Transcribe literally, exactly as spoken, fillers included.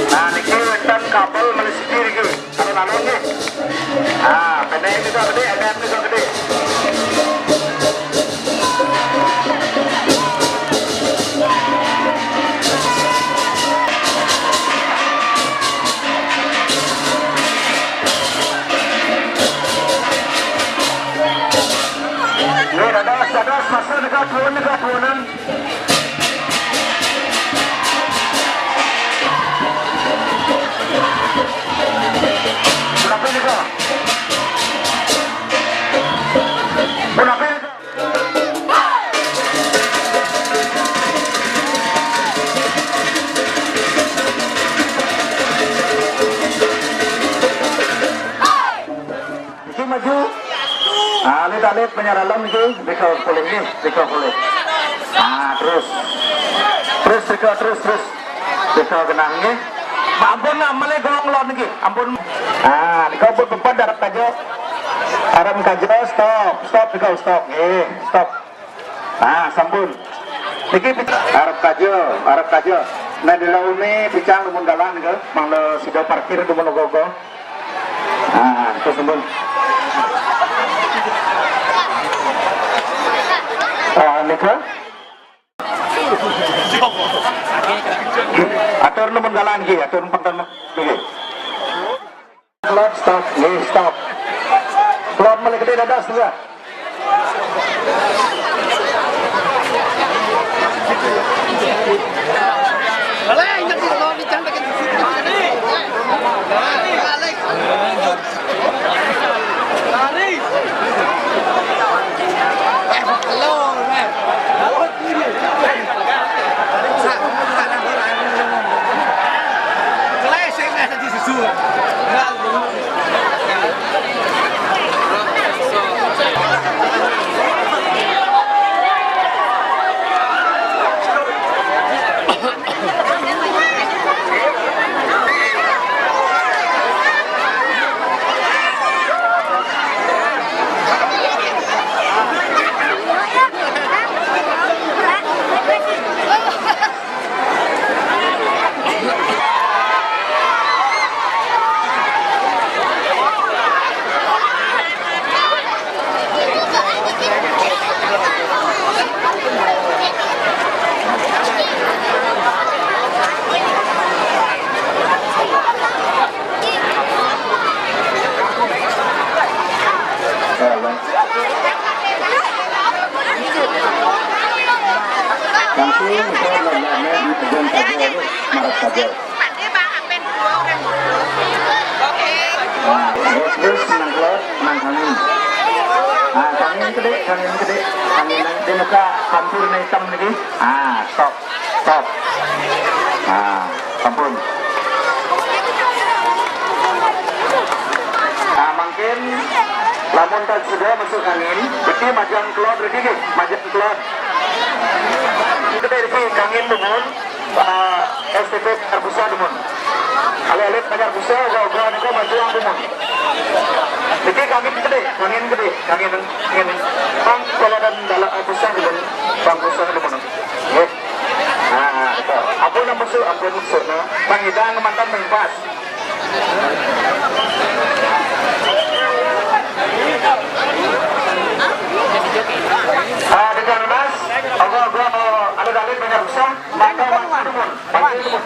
Nah, niki wénten kabel malih siki niki. Alon-alon nggih. Ah, pendek ini kok gede, M M ini kok gede. Nggih, dados, dados, masa nika tuun, nika tuunan. Punapi nika? Punapi nika? Niki maju. Ah, alit-alit penyaralem niki, rika polih nggih, rika polih. Ah, terus. Terus, rika, terus, terus. Rika genah nggih. Pak, ampun, nah, malih golong lon niki. Ampun. Ah, rika ampun peped, arep kaja. Arep kaja, stop, stop, rika, stop. Nggih, stop. Ah, sampun. Niki pic-, arep kaja, arep kaja. Nah, di laune picang dumun galah nika, mangda sida parkir dumun ogoh-ogoh. Ah, terus sampun. Ah, nika. Atur dumun galah niki, atur pangkal niki. Klot, stop, nggih, stop. Klot malih gede dados, nggih. Lari. Lari. Langsung, saya belum lama di kebun saja, marak saja. Nah, terus, terus, nang kelod, nang kangin. Ah, kangin kedé, kangin kedé. Kangin nang di muka hampir na hitam lagi. Ah, stop. Stop. Ah, sampun. Ah, mangkin lamun tan sida masuk angin, berarti majang kelod riki, nggih. Majang kelod. Kedé riki kangin dumun, ah, S T P Banjar Pusat dumun. Alit-alit Banjar Pusat, uga-uga nika majang dumun. Niki kangin kedé, kangin kedé, kangin, kangin. Pang kula dan dalam pusat dumun, pang pusat dumun. Nggih. Nah, itu. Ampun, ampun, su, ampun, su. Nah, pangidang mantan mengpas. Ah, dengan mas, apa, apa, ada dalil banyak usah, maka mas dumun, panggil dumun.